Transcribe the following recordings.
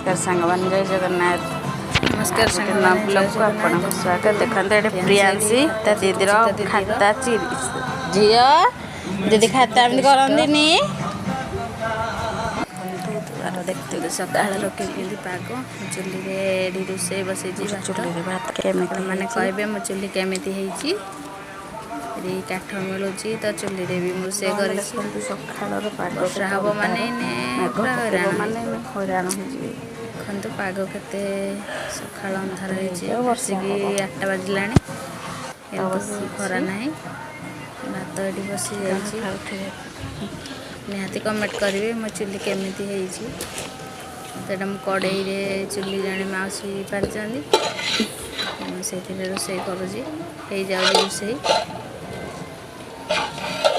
ନମସ୍କାର ସାଙ୍ଗମାନେ, ଜୟ ଜଗନ୍ନାଥ। ନମସ୍କାର ଗୋଟେ ନୂଆ ସାଙ୍ଗମାନେ, ଜୟ ବ୍ଲଗ୍କୁ ଜଗନ୍ନାଥ। ଆପଣଙ୍କୁ ସ୍ୱାଗତ। ଦେଖନ୍ତୁ, ଏଠି ପ୍ରିୟାଂଶୀ ପ୍ରିୟାଂଶୀ ଖାତା ତା ଦିଦିର ଚିରୁଛି, ତା ଦିଦିର। ଖାତା ଚିରି। ଝିଅ, ଦିଦି ଖାତା ଏମିତି କରନ୍ତିନି। ଆଉ ଦେଖନ୍ତୁ, ସକାଳର କେମିତି ପାଗ। ଚୁଲିରେ ଏଠି ରୋଷେଇ ବସେଇଛି ଭାତ। ଚୁଲିରେ ଭାତ କେମିତି ଆପଣମାନେ ହେଇଛି? କହିବେ ମୋ ଚୁଲି କେମିତି ହେଇଛି। ଏଠି କାଠ ମିଳୁଛି ତ ଚୁଲିରେ ବି ମୁଁ ରୋଷେଇ ସାଙ୍ଗମାନେ, କରିଛି। ଦେଖନ୍ତୁ ସକାଳର ପାଗ ବର୍ଷା କେତେ ହବ ମାନେ ଅନ୍ଧାର। ଏଇନେ ମେଘ ପୁରା ପକେଇବ ହଇରାଣ ମାନେ ହେଇଯିବ। ଏଇନେ ହଇରାଣ ହେଇଯିବେ। ଦେଖନ୍ତୁ, ପାଗ କେତେ ସକାଳ ଭାତ ଅନ୍ଧାର ହେଇଛି। ହେଇଯାଉ, ବର୍ଷା ଆସିକି ହବ। 8ଟା ବାଜିଲାଣି, ତ କିନ୍ତୁ ବସିଛି। ଖରା ନାହିଁ। ଭାତ ଏଠି ବସି ଜଣେ ଯାଇଛି। ଖାଉଥିବେ। ନିହାତି କମେଣ୍ଟ କରିବେ ମୋ ଚୁଲି କେମିତି ହେଇଛି। ସେଇଟା ମୁଁ କଡ଼େଇରେ ଚୁଲି ଜଣେ ମାଉସୀ ପାରିଛନ୍ତି, ମୁଁ ସେଇଥିରେ ରୋଷେଇ କରୁଛି। ହେଇଯାଉଛି ରୋଷେଇ।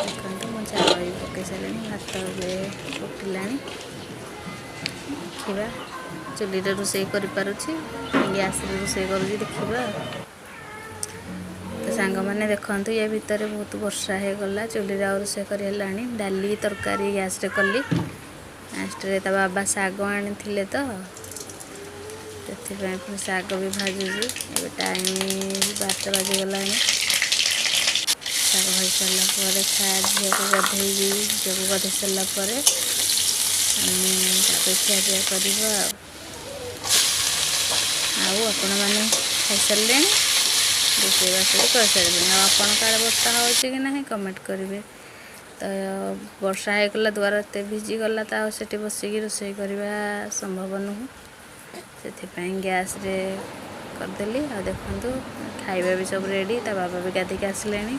ଦେଖନ୍ତୁ, ମୁଁ ଚାଉଳ ବି ପକାଇ ସାରିଲିଣି, ଭାତ ଏବେ ଫୁଟିଲାଣି। ଦେଖିବା, ଚୁଲିରେ ରୋଷେଇ କରିପାରୁଛି, ଗ୍ୟାସରେ ରୋଷେଇ କରୁଛି, ଦେଖିବା। ତ ସାଙ୍ଗମାନେ, ଦେଖନ୍ତୁ, ୟା ଭିତରେ ବହୁତ ବର୍ଷା ହେଇଗଲା, ଚୁଲିରେ ଆଉ ରୋଷେଇ କରି ହେଲାନି। ଡାଲି ତରକାରୀ ଗ୍ୟାସରେ କଲି। ଲାଷ୍ଟରେ ତା ବାବା ଶାଗ ଆଣିଥିଲେ ତ ସେଥିପାଇଁ ପୁଣି ଶାଗ ବି ଭାଜୁଛି। ଏବେ ଟାଇମ୍ 12ଟା ବାଜିଗଲାଣି। ଶାଗ ଭାଜି ସାରିଲା ପରେ ଝିଅକୁ ଗାଧେଇବି। ଝିଅକୁ ଗାଧେଇ ସାରିଲା ପରେ ଆମେ ତାପରେ ଖିଆପିଆ କରିବା। ଆଉ ଆଉ ଆପଣମାନେ ଖାଇସାରିଲେଣି? ରୋଷେଇବାସ ବି କରିସାରିଲେଣି? ଆଉ ଆପଣଙ୍କ ଆଡ଼େ ବର୍ଷା ହେଉଛି କି ନାହିଁ, କମେଣ୍ଟ କରିବେ। ତ ବର୍ଷା ହେଇଗଲା, ଦୁଆର ଏତେ ଭିଜିଗଲା ତ ଆଉ ସେଠି ବସିକି ରୋଷେଇ କରିବା ସମ୍ଭବ ନୁହଁ। ସେଥିପାଇଁ ଗ୍ୟାସରେ କରିଦେଲି। ଆଉ ଦେଖନ୍ତୁ, ଖାଇବା ବି ସବୁ ରେଡ଼ି, ତା ବାବା ବି ଗାଧେଇକି ଆସିଲେଣି।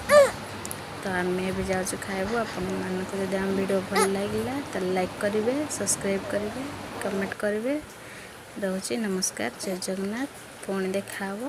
ତ ଆମେ ଏବେ ଯାଉଛୁ ଖାଇବୁ। ଆପଣମାନଙ୍କୁ ଯଦି ଆମ ଭିଡ଼ିଓ ଭଲ ଲାଗିଲା, ତାହେଲେ ଲାଇକ୍ କରିବେ, ସବସ୍କ୍ରାଇବ୍ କରିବେ, କମେଣ୍ଟ କରିବେ। ରହୁଛି, ନମସ୍କାର, ଜୟ ଜଗନ୍ନାଥ। ପୁଣି ଦେଖା ହେବ।